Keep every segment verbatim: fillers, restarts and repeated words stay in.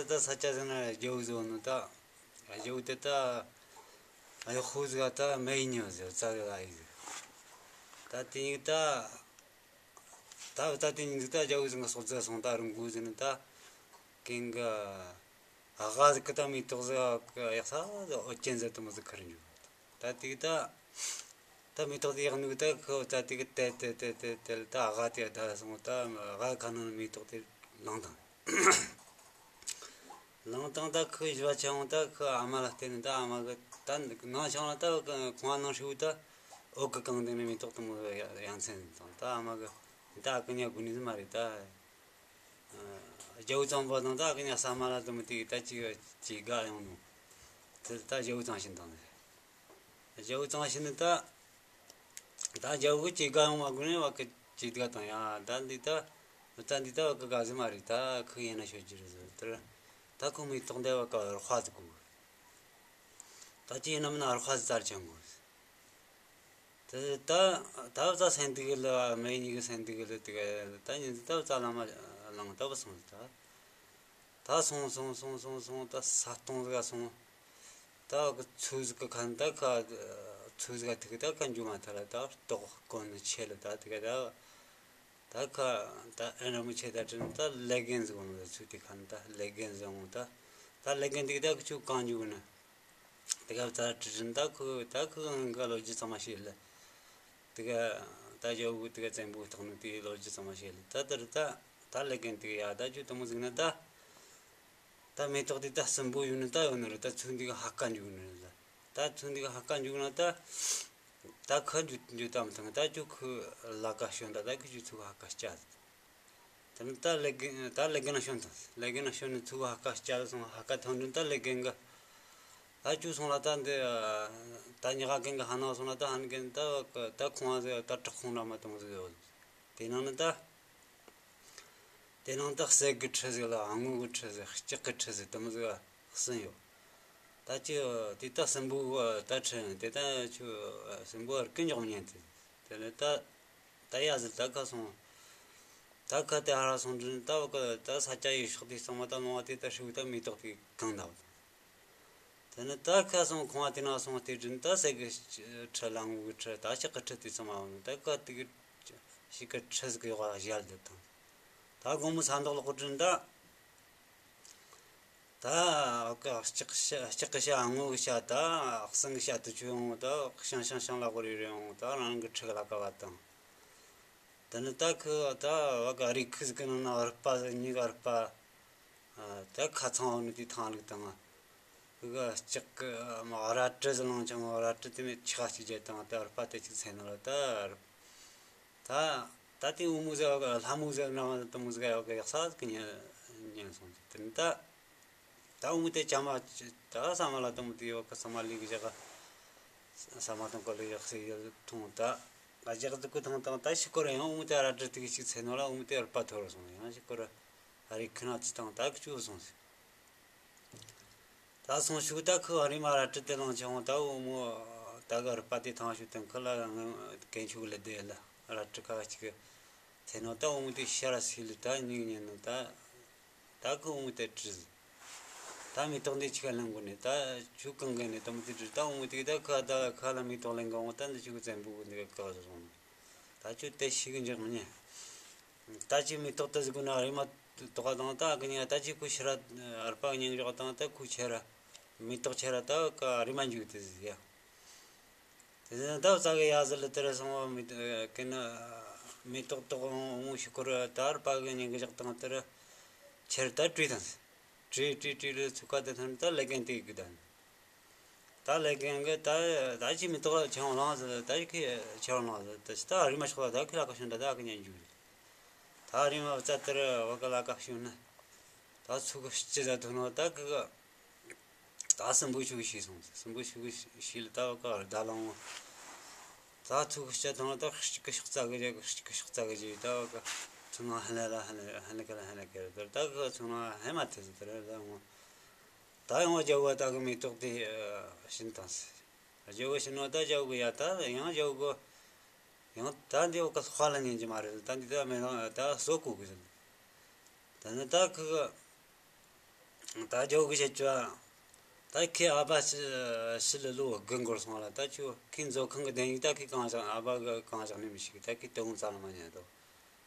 ད་ས་ཆ་ཟིག་ན་རྒྱལ་བོ་ཟིག་ཡོད་ནོ་ད། རྒྱལ་བོ་དེ་ད་གཡོག་པོ་ཟིག་ག་ད་མེ་ཡིས་ཉོས་ཟེར། རྩྭ་གི་ལ་ཡིས་ཟེར། ད་དེ་ཉིད་ད་ད་ད་དེ་ཉིད་ད་རྒྱལ་བོ་ཟིག་གི་སྲོག་རྩ་སོང་། ད་རུང་མགོ་ཟིག་ནི་ད་གན་གི་ཨ་ཁུ་ཟིག་གི་ད་མེ་ཏོག་ཟིག་གི་ཡག་ས་ཟིག་ཨོ་ཅན་ཟིག་དེ་མོ་ཟིག་ཁུར་འཇུག། ད་དེ་གི་ད་ད་མེ་ཏོག་དེ་ཡག་ནུག། ད་ཁོ་ད་དེ་གི་དེ་དེ་དེ་དེ་དེ་ད་ཨ་ཁུ་དེ་ད་སོང་། ད་ཨ་ཁུ་ཁ་ནང་མེ་ཏོག་དེ་བླངས་བཏང་། བླངས་བཏང་། ད་ཁོ་བཞི་བ་ཆ་འོང་། ད་ཁོ་ཨ་མ་ལ་བསྟན་ནས། ད་ཨ་མ་གི་ད་ནང་ཆང་ལ་ད་ཁོང་ཨ་ནང་ཧྲིལ་བོ་ད་འོག་གི་གང་དེ་ནས་མེ་ཏོག་དེ་མོ་ཡ་ཡ་མཚན་དང་། ད་ཨ་མ་གི་ད་ཨ་ཁུ་ཉ་དགོས་ནི་མ་རེད། ད་རྒྱལ་བོ་ཙང་པོ་དང་ད་ཨ་ཁུ་ཉ་ས་མ་ལ་དེ་མོ་དེ་ད་ཅིག་ཅིག་དགའ་ཡོང་ནོ། དེ་ད་རྒྱལ་བོ་ཙང་བཞིན་དང་། རྒྱལ་བོ་ཙང་བཞིན་ནི་ད། ད་རྒྱལ་བོ་གི་ཅིག་དགའ་ཡོང་མ་དགོས་ནས་བ་གི་ཅིག་དགའ་དང་ཡ། ད་འདི་ད་ད་འདི་ད་བ་གི་དགའ་ཟི་མ་རེད། ད་ཁོ་ཡིན་ན་ཤོད་རྒྱུ་རེད་ཟེར། དེར་ད་ཁོ་མེ་ཏོག་འདི་བ་གི་ར་ཧ་ཟི་དགོས། ད་ཅི་ཡིན་ན་མིན་ན་ར་ཧ་ཟི་རྩར་ཆང་དགོས། དེ་ད་ད་བ་ས་སེན་དུ་གི་ལ་མེ་གཉིས་གི་སེན་དུ་གི་ལ་དེ་ག་ད་ཉིན་ད་བ་ས་ལ་མ་ལངས་ད་བ་སོང་ཟི། ད་ད་སོང་སོང་སོང་སོང་སོང་། ད་ས་སྟོང་ཟི་ག་སོང་། ད་གི་ཚུ་ཟིག་གི་ཁ་ནས་ད་ཁ་ཚུ་ཟིག་ག་ཐུག་ད་ཁ་འཇུ་མ་ཐར། ད་ལྟོགས་གོ་ནི་ཆེ་ལ་ད་དེ་ག་ད་ད་ཁ་ད་ཨེ་ར་མོ་ཆེ་ད་དྲན། ད་ལེ་གན་ཟིག་འོང་། ཚུ་དེ་ཁ་ནས་ད་ལེ་གན་ཟིག་འོང་། ད་ད་ལེ་གན་དེ་ག་ད་ཁི་ཆུ་གང་འཇུ་གི་ནི་དེ་ག་ད་དྲན། ད་ཁི་ད་ཁི་ག་ལོ་རྒྱུས་ཚང་མ་ཤེས་ལ། དེ་ག་ད་ཇོ་བོ་དེ་ག་བཙན་པོ་བཏང་ནི་དེ་ལོ་རྒྱུས་ཚང་མ་ཤེས་ལ། ད་དེར་ད་ད་ལེ་གན་དེ་ག་ཡ་ད་ཁྱོད་དེ་མོ་ཟིག་ན་ད། ད་མེ་ཏོག་དེ་ད་སྲིན་པོ་ཡོད་ནི་ད་ཡོད་ནི་རེད། ད་ཚུ་འདི་ག་ཧ་ཀ་འཇུག་ནི་རེད། ད་ཚུ་འདི་ག་ཧ་ཀ་འཇུག་ན་ད། ད་ཁ་འཇུ་འཇུ་ད་མི་ཐང་། ད་ཁྱོད་ཁོ་ལ་ཀ་ཤོན། ད་ད་ཁོ་ཁྱོད་ཚུ་ག་ཧ་ཀ་སྐྱ། དེ་ནི་ད་ལེ་གན་ད་ལེ་གན་ན་ཤོན་ཐང་། ལེ་གན་ན་ཤོན་ནི་ཚུ་ག་ཧ་ཀ་སྐྱ་སོང་། ཧ་ཀ་ཐང་དྲན་ད་ལེ་གན་ག་ད་ཁྱོད་སོང་ལ། ད་འདི་ད་ཉི་ག་གན་ག་ཧ་ན་སོང་ལ། ད་ཧན་གན་ད་ད་ཁོང་ཨ་ཟེ་ད་བྲག་ཁོང་འདྲ་མ་དང་ཟེ་ཡོད། དེ་ནང་ནི་ད། དེ་ནང་ད་གསེར་གི་ཁྲི་ཟིག་ལ་དངུལ་གི་ཁྲི་ཟིག་ལྕགས་གི་ཁྲི་ཟིག་དེ་མོ་ཟིག་གསུམ་ཡོད། ད་ཅི་དེ་ད་སྲིན་པོ་ད་ཁྲི་དེ་ད་ཁྱོད་སྲིན་པོ་ར་ཀི་འཇོག་མཉན་དེ། དེ་ནས་ད་ད་ཡ་ཟིག་ད་ཁ་སོང་། ད་ཁ་དེ་ཧ་ར་སོང་དྲན་ད་བ་གི་ད་ས་ཆ་ཡི་ཕྱོགས་དེ་ཚང་མ་ད་ལོང་བ་དེ་ད་ཧྲིལ་བོ་ད་མེ་ཏོག་དེ་གང་ད་བ་དང་། དེ་ནས་ད་ཁ་སོང་ཁོང་བ་དེ་ན་སོང་དེ་དྲན་ད་གསེར་གི་ཁྲི་ལ་དངུལ་གི་ཁྲི་ད་ལྕགས་གི་ཁྲི་དེ་ཚང་མ་འོང་། ད་ཁ་དེ་གི་ཞིག་གི་ཁྲི་ཟིག་གི་ཡོག་ལ་བཞག་དེ་དང་། ད་དགོང་མོ་ས་འདོག་ལོག་དྲན་ད། ད་ཁ་ལྕགས་ཤ་ལྕགས་གི་ཤ་དངུལ་གི་ཤ་ད་གསེར་གི་ཤ་དེ་ཆུ་འོང་། ད་ཤང་ཤང་ཤང་ལ་གོ་རེ་རེ་འོང་། ད་རང་གི་ཁྲི་གི་ལ་ཀ་བ་དང་། དེ་ནས་ད་ཁི་ད་བ་གི་རི་ཁུ་ཟིག་གི་ནང་ན་རུ་པ་ཟིག་གཉིས་ཀ་རུ་པ། ཨ། ད་ཁ་ཚང་བ་ནི་དེ་ཐང་ལུག་དང་། ཁི་ག་ལྕགས་གི་མ་རལ་གྲི་ཟིག་ལང་ཆང་། རལ་གྲི་དེ་མོ་ཆག་ཅིག་རྒྱབ་དང་། ད་རུ་པ་དེ་ཅིག་ཚེ་ནོ་ལ་ད་རུ། ད་ད་དེ་འུ་མོ་ཟེར་བ་གི་ལྷ་མོ་ཟེར་ན་དེ་མོ་ཟིག་ག་ཡོད་གི་ཡག་ས་ཟིག་གི་ཉན་ཉན་སོང་ཟིག་དེ་ནི་ད། ད་འུ་མོ་དེ་ཅ་མ་ད་ས་མ་ལ་དེ་མོ་དེ་ཡོད་གི། ས་མ་ལི་གི་ཞག་ག་ས་མ་དང་གོ་ལི་ཡག་སེ་ཡོད་ཐོང་ད། ཨ་ཞག་དེ་གི་ཐོང་དང་ད་ཤི་ཀོ་ར་ཡང་འུ་མོ་དེ་རལ་གྲི་དེ་གི་ཅིག་ཚེ་ནོ་ལ་འུ་མོ་དེ་རུ་པ་ཐོར་སོང་། ཡང་ཤི་ཀོ་ར་ཨ་རི་ཁི་ན་ཅི་དང་ད་གི་ཅུ་སོང་ཟིག་ད་སོང་ཤུག་ད་ཁི་ཨ་རི་མ་རལ་གྲི་དེ་ལང་ཆང་ད་འུ་མོ་ད་གི་རུ་པ་དེ་ཐང་ཤུག་དང་ཁི་ལ་ངན་ཆུག་ལ་དེ་ལ་རལ་གྲི་ཁ་ཅིག་གི་ཚེ་ནོ་ད་འུ་མོ་དེ་ཤ་ར་སི་ལི་ད་ཉིག་ཉན་ནོ་ད། ད་ཁི་འུ་མོ་དེ་དྲིས། ད་མེ་ཏོག་འདི་ཆི་ག་ལེན་དགོས་ནས་ད་ཆུ་གང་གི་ནས་དེ་མོ་དེ་དྲིས། ད་འུ་མོ་དེ་ད་ཁ་ད་ཁ་ལ་མེ་ཏོག་ལེན་གི་འོང་། ད་འདི་ཆུ་གི་བཙན་པོ་གི་འདི་ག་ག་བཟོ་སོང་ནས་ད་ཆུ་དེ་ཤི་གི་འཇག་མི་ཉན། ད་ཅི་མེ་ཏོག་དེ་ཟིག་གོ་ན་རི་མ་དོག་ག་དང་ད་གི་ཉན་ད་ཅི་ཁུ་ཤི་ར་ར་པ་ཉན་འཇོག་དང་ད་ཁུ་ཆེ་ར་མེ་ཏོག་ཆེ་ར་ད་ག་རི་མ་འཇུག་དེ་ཟིག་ཡ། དེ་ནས་ད་ཙག་གི་ཡ་ཟི་ལི་དེ་ར་སོང་བ་མེ་ཏོག་གི་ན་མེ་ཏོག་ཏོག་འོང་འོང་ཤི་ཁོ་ར་ད་རུ་པ་གི་ཉིན་གི་ཞག་དང་དེ་ར་ཆེར་ད་བྲིས་དང་། བྲིས་བྲིས་བྲིས་ལ་ཚུགས་ཀ་དེ་ཐོན་ད་ལེ་གན་དེ་གི་དང་། ད་ལེ་གན་གི་ད་ད་ཅི་མེ་ཏོག་ལ་ཆང་ལང་ཟི་ད་ཅི་ཁི་ཆང་ལང་ཟི་ད་ཅི་ད་རི་མ་ཤོག་ད་ཁི་ལ་ཀ་ཤུན་ད་ད་གི་ཉན་འཇུག་ད་རི་མ་བཙལ་དེ་ར་བ་གི་ལ་ཀ་ཤུན་ན་ད་ཚུགས་གི་སྤྱི་ད་ཐོན་ནོ་ད་གི་གི་ད་སྲིན་པོ་ཆུ་ཤི་སོང་། སྲིན་པོ་ཆུ་ཤི་ལ་ད་བ་ཀ་ར་ད་ལང་བ། ད་ཚུགས་སྤྱི་ཐོན་ད་གཅིག་གི་ཤོག་ཙག་གི་རྒྱ་གི་གཅིག་གི་ཤོག་ཙག་གི་རྒྱ་ད་བ་ཀ་ཚུགས་ན་ཧ་ལ་ལ་ཧ་ལ་ཧ་ལ་ཀ་ལ་ཧ་ལ་ཀ་ར་ད་ད་གི་ཚུགས་ན་ཧ་མ་ཐེ་ཟི་དེ་ར་ད་ཡོང་བ། ད་ཡོང་བ་རྒྱལ་བོ་ད་གི་མེ་ཏོག་དེ་བྱིན་བཏང་ཟེར། རྒྱལ་བོ་བྱིན་ནོ་ད་རྒྱལ་བོ་གི་ཡ་ད་ཡང་རྒྱལ་བོ་གི་ཡང་ད་འདི་བ་ཀ་དཔའ་ལ་ཉན་གྱི་མ་རེད། ད་འདི་ད་མེད་ན་ད་སོ་གོ་གི་ཟེར། ད་ནི་ད་ཁི་གི་ད་རྒྱལ་བོ་གིས་བཤད་རྒྱུ་བ། ད་ཁོས་ཨ་ཕ་ཤི་ཤི་ལ་ལོ་དགུ་འགོར་སོང་ལ། ད་ཁྱོད་ཁོའི་མཛོད་ཁང་གི་སྡེ་སྣོད་ད་ཁོས་གང་བཞག་ཨ་ཕ་གིས་གང་བཞག་ནི་མི་ཤེས་གི། ད་ཁོས་དེ་བོ་རྩ་ལ་མ་ཉན་དོ།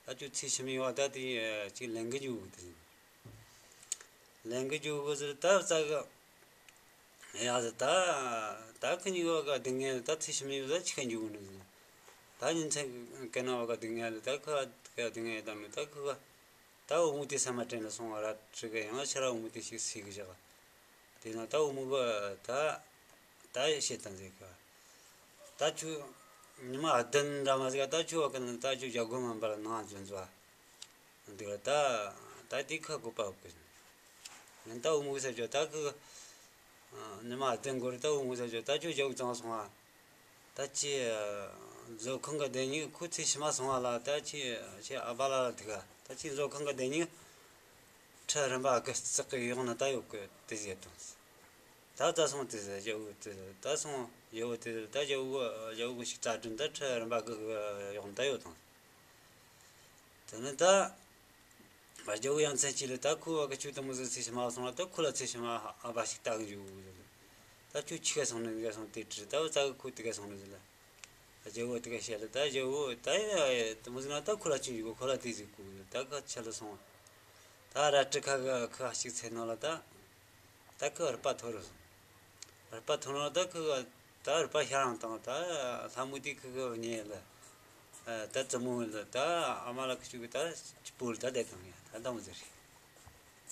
ད་ཁྱོད་ཚེ་ཕྱི་མའི་བར་ད་དེ་ཅིག་ལེན་གི་འཇུག་དགོས་གི་ཟེར། ལེན་གི་འཇུག་དགོས་ཟེར། ད་ཙ་གི་ཡ་ཟེར། ད་ད་ཁོ་གཉིས་བར་ག་སྡུག་བསྔལ་ད་ཚེ་ཕྱི་མའི་བར་ད་ཆི་ག་འཇུག་ནི་ཟེར། ད་ཉིན་མཚན་གི་ན་བར་ག་སྡུག་བསྔལ། ད་ཁོ་ག་སྡུག་བསྔལ་ད་མི་ད་ཁོ་ག་ད་བུ་མོ་དེ་ས་མ་དྲན་ལ་སོང་བ་ར། ཁྲི་ག་ཡང་ཕྱིར་ར་བུ་མོ་དེ་ཞིག་སུས་གི་བཞག་དེ་ན་ད་བུ་མོ་གིས་ད་ད་བཤད་དང་ཟེར་གི། ད་ཁྱོད་ཉི་མ་བདུན་འདྲ་མ་ཟིག་ད་ཁྱོད་བ་གི་ན་ད་ཁྱོད་བྱ་སྒོ་མ་འབར་ནང་འཛུལ་འཛུལ་བ། འདི་ག་ད་ད་དེ་ཁ་བགོ་པ་བགོ་གི། ཡང་ད་བུ་མོ་གིས་ཟེར་རྒྱུ་ད་ཁོ་གི་ཉི་མ་བདུན་འགོར། ད་བུ་མོ་གིས་ཟེར་རྒྱུ་ད་ཁྱོད་རྒྱལ་བོ་བཙོང་སོང་བ། ད་ཁྱོས་མཛོད་ཁང་གི་སྡེ་སྣོད་ཁོ་ཚེ་ཕྱི་མ་སོང་བ་ལ། ད་ཁྱོས་ཁྱོས་ཨ་ཕ་ལ་ལ་དེ་ག་ད་ཁྱོས་མཛོད་ཁང་གི་སྡེ་སྣོད་ཁྲི་རིམ་པ་དགུ་བརྩེགས་གི་གཡོག་ན་ད་ཡོད་གི་དེ་ཟེར་དང་། ད་ད་སོང་དེ་ཟེར། རྒྱལ་བོ་དེ་ཟེར། ད་སོང་རྒྱལ་བོ་དེ་ཟེར། ད་རྒྱལ་བོ་རྒྱལ་བོ་གིས་ཞིག་རྩ་དྲུང་ད་ཁྲི་རིམ་པ་དགུ་གི་གཡོག་ན་ད་ཡོད་དང་། དེ་ནས་ད་རྒྱལ་བོ་ཡ་མཚན་སྐྱེས་ལ། ད་ཁོ་བ་གི་ཁྱོད་དེ་མོ་ཟིག་ཚེ་ཕྱི་མ་སོང་ལ། ད་ཁོ་ལ་ཚེ་ཕྱི་མ་ཨ་ཕ་ཞིག་ལྟ་གི་འཇུག་ཟེར། ད་ཁྱོད་ཆི་ག་སོང་ནི་ག་སོང་དེ་དྲིས། ད་བུ་ཙ་གི་ཁོ་དེ་ག་སོང་ནི་ཟེར་ལ། རྒྱལ་བོ་དེ་ག་བཤད་ལ། ད་རྒྱལ་བོ་ད་ཡ་དེ་མོ་ཟིག་ན་ད་ཁོ་ལ་ཅི་འཇུག་གོ། ཁོ་ལ་དེ་ཟིག་གོ་ཟེར། ད་ག་ཆ་ལ་སོང་། ད་རལ་གྲི་ཁ་གི་ཁ་ཞིག་ཚེ་ནང་ལ་ད། ད་ཁོ་རུས་པ་འཐོར་རོ། རུས་པ་འཐོར་ན་ད་ཁོ་གི་ད་རུས་པ་ཤ་རང་བཏང་། ད་ལྷ་མོ་དེ་ཁོ་གི་ཉེ་ལ། ད་བཙུན་མོ་ལ། ད་ཨ་མ་ལ་ཁོ་ཆུ་གི་ད་ཅི་པོ་ལ་ད་བསྡད་བཏང་ཡ། ད་ད་མོ་ཟེར།